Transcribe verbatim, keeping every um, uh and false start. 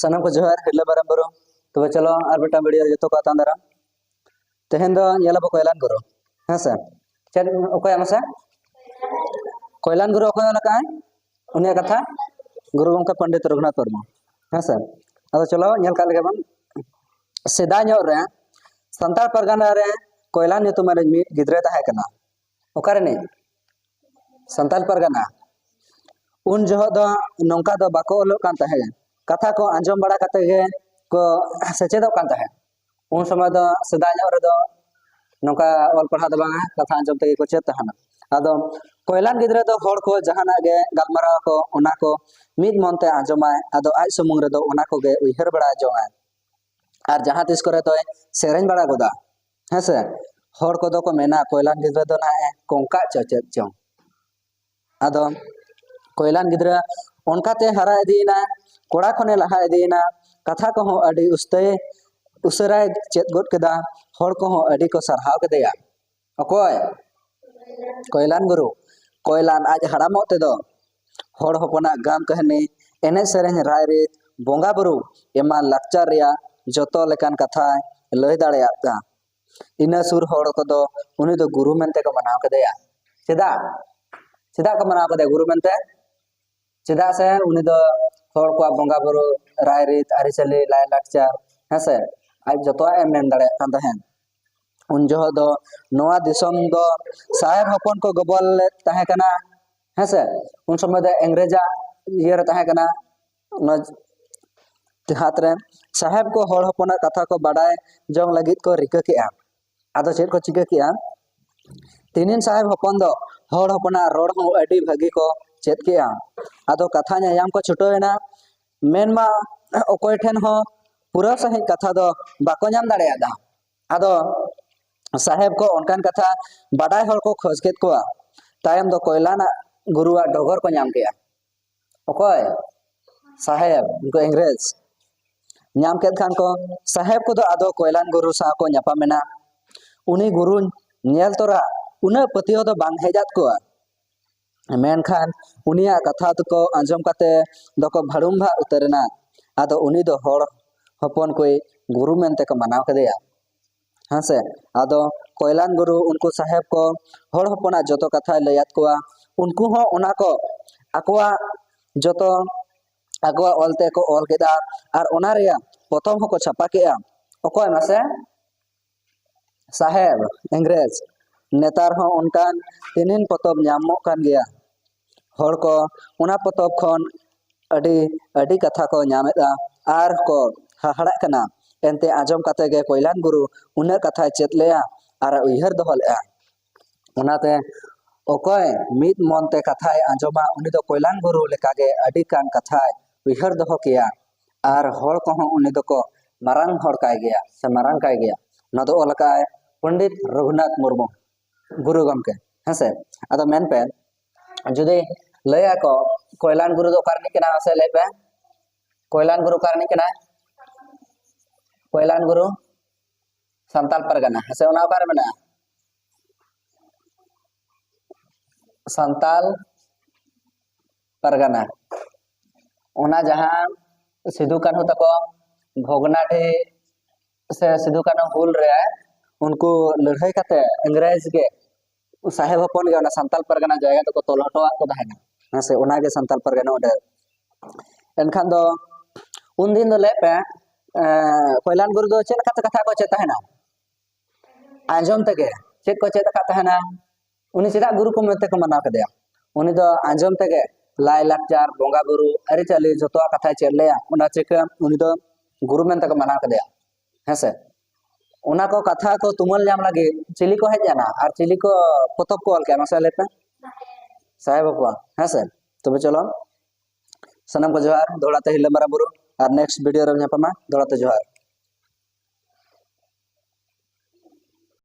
ᱥᱟᱱᱟᱢ ᱠᱚ ᱡᱚᱦᱟᱨ, ᱦᱤᱨᱞᱟᱹ ᱢᱟᱨᱟᱝ ᱵᱩᱨᱩ᱾ ᱛᱚᱵᱮ ᱪᱚᱞᱚ ᱟᱨ ᱢᱤᱫᱴᱟᱝ ᱵᱷᱤᱰᱤᱭᱳ ᱡᱚᱛᱚ ᱠᱚ ᱟᱛᱟᱝ ᱫᱟᱨᱟᱢ᱾ ᱛᱮᱦᱮᱧ ᱫᱚ ᱧᱮᱞ ᱟᱵᱚ ᱠᱚᱭᱞᱟᱱ ᱜᱩᱨᱩ᱾ ᱦᱮᱸ ᱥᱮ? ᱪᱮᱫ, ᱚᱠᱚᱭᱟᱜ ᱢᱟᱥᱮ? ᱠᱚᱭᱞᱟᱱ ᱜᱩᱨᱩ ᱚᱠᱚᱭ ᱚᱞ ᱟᱠᱟᱫᱼᱟᱭ? ᱩᱱᱤᱭᱟᱜ ᱠᱟᱛᱷᱟ ᱜᱩᱨᱩ ᱜᱚᱢᱠᱮ ᱯᱚᱱᱰᱤᱛ ᱨᱚᱜᱷᱩᱱᱟᱛᱷ ᱢᱩᱨᱢᱩ᱾ ᱦᱮᱸ ᱥᱮ? ᱟᱫᱚ ᱪᱚᱞᱚ ᱧᱮᱞ ᱠᱟᱜ ᱞᱮᱜᱮ ᱵᱚᱱ᱾ ᱥᱮᱫᱟᱭ ᱧᱚᱜ ᱨᱮ ᱥᱟᱱᱛᱟᱲ ᱯᱟᱨᱜᱟᱱᱟ ᱨᱮ ᱠᱚᱭᱞᱟᱱ ᱧᱩᱛᱩᱢᱟᱱ ᱢᱤᱫ ᱜᱤᱫᱽᱨᱟᱹᱭ ᱛᱟᱦᱮᱸ ᱠᱟᱱᱟ᱾ ᱚᱠᱟ ᱨᱤᱱᱤᱡ? ᱥᱟᱱᱛᱟᱲ ᱯᱟᱨᱜᱟᱱᱟ᱾ ᱩᱱ ᱡᱚᱦᱚᱜ ᱫᱚ ᱱᱚᱝᱠᱟ ᱫᱚ ᱵᱟᱠᱚ ᱚᱞᱚᱜ ᱠᱟᱱ ᱛᱟᱦᱮᱸᱫ, ᱠᱟᱛᱷᱟ ᱠᱚ ᱟᱸᱡᱚᱢ ᱵᱟᱲᱟ ᱠᱟᱛᱮ ᱜᱮ ᱠᱚ ᱥᱮᱪᱮᱫᱚᱜ ᱠᱟᱱ ᱛᱟᱦᱮᱸᱫ᱾ ᱩᱱ ᱥᱚᱢᱚᱭ ᱫᱚ, ᱥᱮᱫᱟᱭ ᱧᱚᱜ ᱨᱮᱫᱚ, ᱱᱚᱝᱠᱟ ᱚᱞ ᱯᱟᱲᱦᱟᱣ ᱫᱚ ᱵᱟᱝᱟ, ᱠᱟᱛᱷᱟ ᱟᱸᱡᱚᱢ ᱛᱮᱜᱮ ᱠᱚ ᱪᱮᱫ ᱛᱟᱦᱮᱱᱟ᱾ ᱟᱫᱚ ᱠᱚᱭᱞᱟᱱ ᱜᱤᱫᱽᱨᱟᱹ ᱫᱚ ᱦᱚᱲ ᱠᱚ ᱡᱟᱦᱟᱱᱟᱜ ᱜᱮ ᱜᱟᱞᱢᱟᱨᱟᱣ ᱟᱠᱚ, ᱚᱱᱟ ᱠᱚ ᱢᱤᱫ ᱢᱚᱱ ᱛᱮ ᱟᱸᱡᱚᱢᱟᱭ᱾ ᱟᱫᱚ ᱟᱡ ᱥᱩᱢᱩᱝ ᱨᱮᱫᱚ ᱚᱱᱟ ᱠᱚᱜᱮ ᱩᱭᱦᱟᱹᱨ ᱵᱟᱲᱟ ᱡᱚᱝᱟᱭ᱾ ᱟᱨ ᱡᱟᱦᱟᱸ ᱛᱤᱥ ᱠᱚᱨᱮ ᱫᱚᱭ ᱥᱮᱨᱮᱧ ᱵᱟᱲᱟ ᱜᱚᱫᱟ᱾ ᱦᱮᱸᱥᱮ? ᱦᱚᱲ ᱠᱚᱫᱚ ᱠᱚ ᱢᱮᱱᱟ, "ᱠᱚᱭᱞᱟᱱ ᱜᱤᱫᱽᱨᱟᱹ ᱫᱚ ᱱᱟᱦᱟᱜ ᱮ ᱠᱚᱝᱠᱟᱜ ᱪᱚ ᱪᱮᱫ ᱪᱚᱝ?" ᱟᱫᱚ ᱠᱚᱭᱞᱟᱱ ᱜᱤᱫᱽᱨᱟᱹ ᱚᱱᱠᱟᱛᱮ ᱦᱟᱨᱟ ᱤᱫᱤᱭᱮᱱᱟ, ᱠᱚᱲᱟ ᱠᱷᱚᱱᱮ ᱞᱟᱦᱟ ᱤᱫᱤᱭᱮᱱᱟ᱾ ᱠᱟᱛᱷᱟ ᱠᱚᱦᱚᱸ ᱟᱹᱰᱤ ᱩᱥᱛᱟᱹᱭ, ᱩᱥᱟᱹᱨᱟᱭ ᱪᱮᱫ ᱜᱚᱫ ᱠᱮᱫᱟ᱾ ᱦᱚᱲ ᱠᱚᱦᱚᱸ ᱟᱹᱰᱤ ᱠᱚ ᱥᱟᱨᱦᱟᱣ ᱠᱮᱫᱮᱭᱟ᱾ ᱚᱠᱚᱭ? ᱠᱚᱭᱞᱟᱱ ᱜᱩᱨᱩ᱾ ᱠᱚᱭᱞᱟᱱ ᱟᱡ ᱦᱟᱲᱟᱢᱚᱜ ᱛᱮᱫᱚ ᱦᱚᱲ ᱦᱚᱯᱚᱱᱟᱜ ᱜᱟᱢ ᱠᱟᱹᱦᱱᱤ, ᱮᱱᱮᱡ ᱥᱮᱨᱮᱧ, ᱨᱟᱭᱨᱤᱛ, ᱵᱚᱸᱜᱟ ᱵᱩᱨᱩ ᱮᱢᱟᱱ ᱞᱟᱠᱪᱟᱨ ᱨᱮᱭᱟᱜ ᱡᱚᱛᱚ ᱞᱮᱠᱟᱱ ᱠᱟᱛᱷᱟᱭ ᱞᱟᱹᱭ ᱫᱟᱲᱮᱭᱟᱫᱼᱟ᱾ ᱤᱱᱟᱹ ᱥᱩᱨ ᱦᱚᱲ ᱠᱚᱫᱚ ᱩᱱᱤ ᱫᱚ ᱜᱩᱨᱩ ᱢᱮᱱᱛᱮ ᱠᱚ ᱢᱟᱱᱟᱣ ᱠᱮᱫᱮᱭᱟ᱾ ᱪᱮᱫᱟᱜ? ᱪᱮᱫᱟᱜ ᱠᱚ ᱢᱟᱱᱟᱣ ᱠᱮᱫᱮᱭᱟ ᱜᱩᱨᱩ ᱢᱮᱱᱛᱮ? ᱪᱮᱫᱟᱜ ᱥᱮ ᱩᱱᱤ ᱫᱚ ᱦᱚᱲ ᱠᱚᱣᱟᱜ ᱵᱚᱸᱜᱟ ᱵᱩᱨᱩ, ᱨᱟᱭᱨᱤᱛ, ᱟᱹᱨᱤᱪᱟᱹᱞᱤ, ᱞᱟᱭᱞᱟᱠᱪᱟᱨ, ᱦᱮᱸᱥᱮ, ᱟᱡ ᱡᱚᱛᱚᱣᱟᱜ ᱮ ᱢᱮᱱ ᱫᱟᱲᱮᱭᱟᱜ ᱠᱟᱱ ᱛᱟᱦᱮᱸᱫ᱾ ᱩᱱ ᱡᱚᱦᱚᱜ ᱫᱚ ᱱᱚᱣᱟ ᱫᱤᱥᱚᱢ ᱫᱚ ᱥᱟᱦᱮᱵ ᱦᱚᱯᱚᱱ ᱠᱚ ᱜᱚᱵᱚᱞ ᱞᱮᱫ ᱛᱟᱦᱮᱸ ᱠᱟᱱᱟ, ᱦᱮᱸᱥᱮ᱾ ᱩᱱ ᱥᱚᱢᱚᱭ ᱫᱚ ᱤᱝᱨᱮᱡᱟᱜ ᱤᱭᱟᱹ ᱨᱮ ᱛᱟᱦᱮᱸ ᱠᱟᱱᱟ, ᱚᱱᱟ ᱦᱟᱛ ᱨᱮ᱾ ᱥᱟᱦᱮᱵ ᱠᱚ ᱦᱚᱲ ᱦᱚᱯᱚᱱᱟᱜ ᱠᱟᱛᱷᱟ ᱠᱚ ᱵᱟᱰᱟᱭ ᱡᱚᱝ ᱞᱟᱹᱜᱤᱫ ᱠᱚ ᱨᱤᱠᱟᱹ ᱠᱮᱜᱼᱟ᱾ ᱟᱫᱚ ᱪᱮᱫ ᱠᱚ ᱪᱤᱠᱟᱹ ᱠᱮᱜᱼᱟ? ᱛᱤᱱᱤᱱ ᱥᱟᱦᱮᱵ ᱦᱚᱯᱚᱱ ᱫᱚ ᱦᱚᱲ ᱦᱚᱯᱚᱱᱟᱜ ᱨᱚᱲ ᱦᱚᱸ ᱟᱹᱰᱤ ᱵᱷᱟᱹᱜᱤ ᱠᱚ ᱪᱮᱫ ᱠᱮᱜᱼᱟ᱾ ᱟᱫᱚ ᱠᱟᱛᱷᱟ ᱧᱟᱧᱟᱢ ᱠᱚ ᱪᱷᱩᱴᱟᱹᱣ ᱮᱱᱟ᱾ ᱢᱮᱱᱢᱟ ᱚᱠᱚᱭ ᱴᱷᱮᱱ ᱦᱚᱸ ᱯᱩᱨᱟᱹ ᱥᱟᱺᱦᱤᱡ ᱠᱟᱛᱷᱟ ᱫᱚ ᱵᱟᱠᱚ ᱧᱟᱢ ᱫᱟᱲᱮᱭᱟᱫᱟ᱾ ᱟᱫᱚ ᱥᱟᱦᱮᱵ ᱠᱚ ᱚᱱᱠᱟᱱ ᱠᱟᱛᱷᱟ ᱵᱟᱰᱟᱭ ᱦᱚᱲ ᱠᱚ ᱠᱷᱚᱡᱽ ᱠᱮᱫ ᱠᱚᱣᱟ᱾ ᱛᱟᱭᱚᱢ ᱫᱚ ᱠᱚᱭᱞᱟᱱᱟᱜ ᱜᱩᱨᱩᱣᱟᱜ ᱰᱚᱜᱚᱨ ᱠᱚ ᱧᱟᱢ ᱠᱮᱜᱼᱟ᱾ ᱚᱠᱚᱭ? ᱥᱟᱦᱮᱵ, ᱩᱱᱠᱩ ᱤᱝᱨᱮᱡᱽ᱾ ᱧᱟᱢ ᱠᱮᱫ ᱠᱷᱟᱱ ᱠᱚ, ᱥᱟᱦᱮᱵ ᱠᱚᱫᱚ ᱟᱫᱚ ᱠᱚᱭᱞᱟᱱ ᱜᱩᱨᱩ ᱥᱟᱶ ᱠᱚ ᱧᱟᱯᱟᱢ ᱮᱱᱟ᱾ ᱩᱱᱤ ᱜᱩᱨᱩ ᱧᱮᱞ ᱛᱚᱨᱟ ᱩᱱᱟᱹᱜ ᱯᱟᱹᱛᱭᱟᱹᱣ ᱫᱚ ᱵᱟᱝ ᱦᱮᱡ ᱟᱫ ᱠᱚᱣᱟ᱾ ᱢᱮᱱᱠᱷᱟᱱ ᱩᱱᱤᱭᱟᱜ ᱠᱟᱛᱷᱟ ᱫᱚᱠᱚ ᱟᱸᱡᱚᱢ ᱠᱟᱛᱮ ᱫᱚᱠᱚ ᱵᱷᱟᱹᱲᱩᱢ ᱵᱷᱟᱜ ᱩᱛᱟᱹᱨ ᱮᱱᱟ᱾ ᱟᱫᱚ ᱩᱱᱤ ᱫᱚ ᱦᱚᱲ ᱦᱚᱯᱚᱱ ᱠᱚᱭ ᱜᱩᱨᱩ ᱢᱮᱱᱛᱮ ᱠᱚ ᱢᱟᱱᱟᱣ ᱠᱮᱫᱮᱭᱟ᱾ ᱦᱮᱸ ᱥᱮ? ᱟᱫᱚ ᱠᱚᱭᱞᱟᱱ ᱜᱩᱨᱩ ᱩᱱᱠᱩ ᱥᱟᱦᱮᱵᱽ ᱠᱚ ᱦᱚᱲ ᱦᱚᱯᱚᱱᱟᱜ ᱡᱚᱛᱚ ᱠᱟᱛᱷᱟᱭ ᱞᱟᱹᱭᱟᱫ ᱠᱚᱣᱟ᱾ ᱩᱱᱠᱩ ᱦᱚᱸ ᱚᱱᱟ ᱠᱚ ᱟᱠᱚᱣᱟᱜ ᱡᱚᱛᱚ ᱟᱠᱚᱣᱟᱜ ᱚᱞ ᱛᱮᱠᱚ ᱚᱞ ᱠᱮᱫᱟ ᱟᱨ ᱚᱱᱟ ᱨᱮᱭᱟᱜ ᱯᱚᱛᱚᱵ ᱦᱚᱸᱠᱚ ᱪᱷᱟᱯᱟ ᱠᱮᱫᱼᱟ᱾ ᱚᱠᱚᱭ ᱢᱟᱥᱮ? ᱥᱟᱦᱮᱵᱽ, ᱤᱝᱨᱮᱡᱽ᱾ ᱱᱮᱛᱟᱨ ᱦᱚᱸ ᱚᱱᱠᱟᱱ ᱛᱤᱱᱤᱱ ᱯᱚᱛᱚᱵ ᱧᱟᱢᱚᱜ ᱠᱟᱱ ᱜᱮᱭᱟ᱾ ᱦᱚᱲ ᱠᱚ ᱚᱱᱟ ᱯᱚᱛᱚᱵ ᱠᱷᱚᱱ ᱟᱹᱰᱤ ᱟᱹᱰᱤ ᱠᱟᱛᱷᱟ ᱠᱚ ᱧᱟᱢᱮᱫᱼᱟ ᱟᱨ ᱠᱚ ᱦᱟᱦᱟᱲᱟᱜ ᱠᱟᱱᱟ᱾ ᱮᱱᱛᱮ ᱟᱸᱡᱚᱢ ᱠᱟᱛᱮ ᱜᱮ ᱠᱚᱭᱞᱟᱱ ᱜᱩᱨᱩ ᱩᱱᱟᱹᱜ ᱠᱟᱛᱷᱟᱭ ᱪᱮᱫ ᱞᱮᱜᱼᱟ ᱟᱨ ᱩᱭᱦᱟᱹᱨ ᱫᱚᱦᱚ ᱞᱮᱜᱼᱟ᱾ ᱚᱱᱟᱛᱮ ᱚᱠᱚᱭ ᱢᱤᱫ ᱢᱚᱱᱛᱮ ᱠᱟᱛᱷᱟᱭ ᱟᱸᱡᱚᱢᱟ, ᱩᱱᱤ ᱫᱚ ᱠᱚᱭᱞᱟᱱ ᱜᱩᱨᱩ ᱞᱮᱠᱟᱜᱮ ᱟᱹᱰᱤ ᱜᱟᱱ ᱠᱟᱛᱷᱟᱭ ᱩᱭᱦᱟᱹᱨ ᱫᱚᱦᱚ ᱠᱮᱭᱟ ᱟᱨ ᱦᱚᱲ ᱠᱚᱦᱚᱸ ᱩᱱᱤ ᱫᱚᱠᱚ ᱢᱟᱨᱟᱝ ᱦᱚᱲ ᱠᱟᱭ ᱜᱮᱭᱟ ᱥᱮ ᱢᱟᱨᱟᱝ ᱠᱟᱭ ᱜᱮᱭᱟ᱾ ᱱᱚᱣᱟ ᱫᱚ ᱚᱞ ᱟᱠᱟᱫ ᱟᱭ ᱯᱚᱱᱰᱤᱛ ᱨᱚᱜᱷᱩᱱᱟᱛᱷ ᱢᱩᱨᱢᱩ, ᱜᱩᱨᱩ ᱜᱚᱢᱠᱮ᱾ ᱦᱮᱸᱥᱮ? ᱟᱫᱚ ᱢᱮᱱ ᱯᱮ, ᱡᱩᱫᱤ ᱞᱟᱹᱭᱟᱠᱚ ᱠᱚᱭᱞᱟᱱ ᱜᱩᱨᱩ ᱫᱚ ᱚᱠᱟ ᱨᱤᱱᱤᱡ ᱠᱟᱱᱟᱭ, ᱢᱟᱥᱮ ᱞᱟᱹᱭ ᱯᱮ, ᱠᱚᱭᱞᱟᱱ ᱜᱩᱨᱩ ᱚᱠᱟ ᱨᱤᱱᱤᱡ ᱠᱟᱱᱟᱭ? ᱠᱚᱭᱞᱟᱱ ᱜᱩᱨᱩ ᱥᱟᱱᱛᱟᱞ ᱯᱟᱨᱜᱟᱱᱟ᱾ ᱦᱮᱸᱥᱮ? ᱚᱱᱟ ᱚᱠᱟᱨᱮ ᱢᱮᱱᱟᱜᱼᱟ? ᱥᱟᱱᱛᱟᱞ ᱯᱟᱨᱜᱟᱱᱟ᱾ ᱚᱱᱟ ᱡᱟᱦᱟᱸ ᱥᱤᱫᱩ ᱠᱟᱹᱱᱦᱩ ᱛᱟᱠᱚ ᱵᱷᱚᱜᱽᱱᱟᱰᱤ ᱥᱮ ᱥᱤᱫᱩ ᱠᱟᱹᱱᱦᱩ ᱦᱩᱞ ᱨᱮ ᱩᱱᱠᱩ ᱞᱟᱹᱲᱦᱟᱹᱭ ᱠᱟᱛᱮ ᱤᱝᱨᱮᱡᱽ ᱜᱮ, ᱥᱟᱦᱮᱵᱽ ᱦᱚᱯᱚᱱ ᱜᱮ ᱚᱱᱟ ᱥᱟᱱᱛᱟᱞ ᱯᱟᱨᱜᱟᱱᱟ ᱡᱟᱭᱜᱟ ᱫᱚᱠᱚ ᱛᱚᱞ ᱦᱚᱴᱚᱣᱟᱜ ᱠᱚ ᱛᱟᱦᱮᱱᱟ᱾ ᱦᱮᱸ ᱥᱮ? ᱚᱱᱟᱜᱮ ᱥᱟᱱᱛᱟᱞ ᱯᱟᱨᱜᱟᱱᱟ ᱚᱸᱰᱮ᱾ ᱮᱱᱠᱷᱟᱱ ᱫᱚ ᱩᱱᱫᱤᱱ ᱫᱚ ᱞᱟᱹᱭ ᱯᱮ, ᱮᱸ, ᱠᱚᱭᱞᱟᱱ ᱜᱩᱨᱩ ᱫᱚ ᱪᱮᱫ ᱞᱮᱠᱟᱛᱮ ᱠᱟᱛᱷᱟ ᱠᱚ ᱪᱮᱫ ᱛᱟᱦᱮᱱᱟ? ᱟᱸᱡᱚᱢ ᱛᱮᱜᱮ᱾ ᱪᱮᱫ ᱠᱚ ᱪᱮᱫ ᱟᱠᱟᱫ ᱛᱟᱦᱮᱱᱟ? ᱩᱱᱤ ᱪᱮᱫᱟᱜ ᱜᱩᱨᱩ ᱠᱚ ᱢᱮᱱᱛᱮ ᱠᱚ ᱢᱟᱱᱟᱣ ᱠᱮᱫᱮᱭᱟ? ᱩᱱᱤ ᱫᱚ ᱟᱸᱡᱚᱢ ᱛᱮᱜᱮ ᱞᱟᱭᱼᱞᱟᱠᱪᱟᱨ, ᱵᱚᱸᱜᱟ ᱵᱩᱨᱩ, ᱟᱹᱨᱤᱪᱟᱹᱞᱤ ᱡᱚᱛᱚᱣᱟᱜ ᱠᱟᱛᱷᱟᱭ ᱪᱮᱫ ᱞᱮᱭᱟ᱾ ᱚᱱᱟ ᱪᱤᱠᱟᱹ ᱩᱱᱤ ᱫᱚ ᱜᱩᱨᱩ ᱢᱮᱱᱛᱮ ᱠᱚ ᱢᱟᱱᱟᱣ ᱠᱮᱫᱮᱭᱟ᱾ ᱦᱮᱸᱥᱮ? ᱚᱱᱟ ᱠᱚ ᱠᱟᱛᱷᱟ ᱠᱚ ᱛᱩᱢᱟᱹᱞ ᱧᱟᱢ ᱞᱟᱹᱜᱤᱫ ᱪᱤᱞᱤ ᱠᱚ ᱦᱮᱡ ᱞᱮᱱᱟ ᱟᱨ ᱪᱤᱞᱤ ᱠᱚ ᱯᱚᱛᱚᱵ ᱠᱚ ᱚᱞ ᱠᱮᱜᱼᱟ? ᱢᱟᱥᱮ ᱞᱟᱹᱭ ᱯᱮ᱾ ᱥᱟᱦᱮᱵᱽ ᱵᱟᱵᱟ᱾ ᱦᱮᱸᱥᱮ? ᱛᱚᱵᱮ ᱪᱚᱞᱚ, ᱥᱟᱱᱟᱢ ᱠᱚ ᱡᱚᱦᱟᱨ, ᱫᱚᱦᱲᱟ ᱛᱮ ᱦᱤᱨᱞᱟᱹ ᱢᱟᱨᱟᱝ ᱵᱩᱨᱩ ᱟᱨ next video ᱨᱮ ᱧᱟᱯᱟᱢᱟ᱾ ᱫᱚᱦᱲᱟ ᱛᱮ ᱡᱚᱦᱟᱨ᱾